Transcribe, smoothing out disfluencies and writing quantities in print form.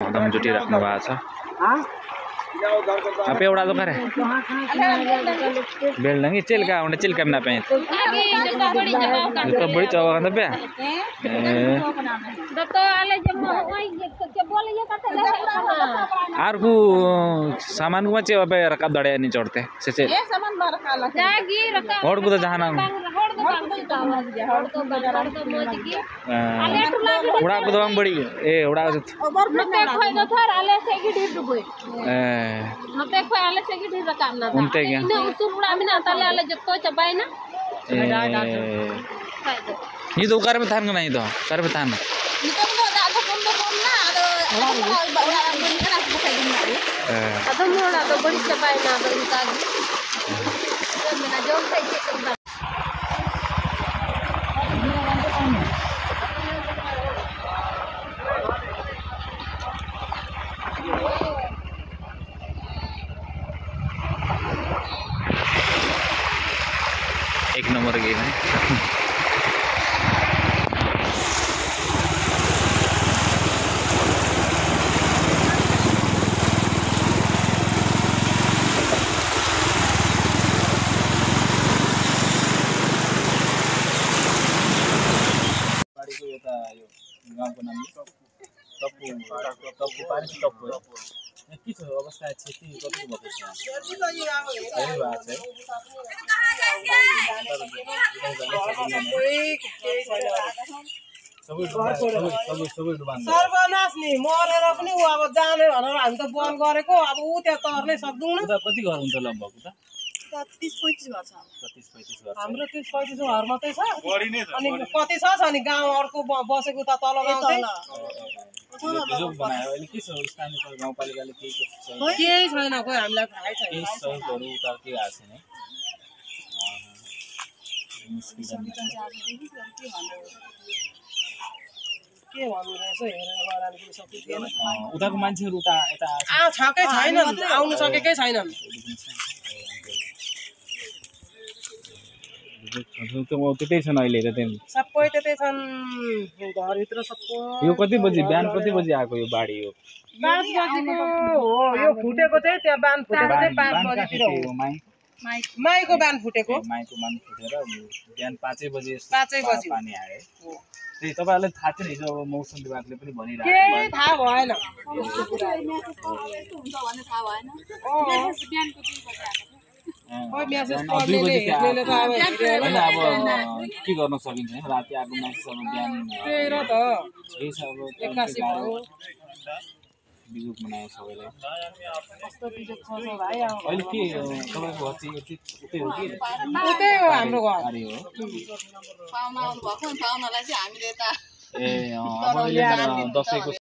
एकदम जुटिराख्नु भएको छ apa udah tuh kare beldang ini cil kah udah cil kah mana pengen itu beri cowok kan tapi ya आरकू सामान को मचे अब रकाब दड़े नहीं चढ़ते से और को तो जहां ना उड़ा को तो हम बड़ी ए उड़ा नते खोय आले से की रकाब ना उनते क्या उसूल उड़ा में ना ताले आले जब तो चबाई ना ये तो कार में थान का नहीं तो कार में थान ada mula ada beri capai na beri tadi. Mana jom saya cek kembali. एक नंबर गेम है. गाउँको नाम टप्पु पानी टप्पु के छ अवस्था क्षति कति भएको छ सर्वनाश नि मरेर पनि उ अब जाने भनेर हामी त बल गरेको अब उ त्यहाँ तर्नै सक्दैनौँ न कति घर हुन्छ लगभग त 30-35 घर छ 30-35 घर हाम्रो 30-35 घर मात्रै छ अनि कति छ अनि गाउँ अर्को बसेको त तल गाउँ चाहिँ जोग बनायो अहिले के छ स्थानीय गाउँपालिकाले केही छैन खोइ हामीलाई थाहै छैन केही सहयोगहरु उता के आछ नि के भन्नु रहेछ हेरेर गराले पनि सकिदैन उताको मान्छेहरु उता यता छकै छैनन् आउन सकेकै छैनन् त्यतै छन् अहिले त त्यही सबै त्यतै छन् घरभित्र सबै यो कति बजे बिहान कति बजे आको यो बाढी हो 5 बजेको हो यो फुटेको चाहिँ त्यहाँ बान फुटेको चाहिँ 5 बजेतिर हो माईको बान फुटेको माईको बान फुटेर बिहान 5 बजे पानी आयो त्यही तपाईहरुलाई थाहा छ नि हिजो अब मौसम विभागले पनि भनिरहेको केही थाहा भएन यस्तो कुरा यस्तो हुन्छ भन्ने थाहा भएन बिहानको 2 बजे आएको खोइ मेसेज पढ्नेले हेर्नेले त अब हैन अब के गर्न सकिन्छ नि राति आएको मेसेज अब बिहान त्यही र त यही छ अब 81 भयो बिजुक बनायो सबैलाई कस्तो बिजुक छ भाइ अब अहिले के तपाईको घर चाहिँ उतै हो कि उतै हो हाम्रो घर अरे हो पाउना आउनु भएको नि पाउनालाई चाहिँ हामीले त ए अब अहिले दशैंको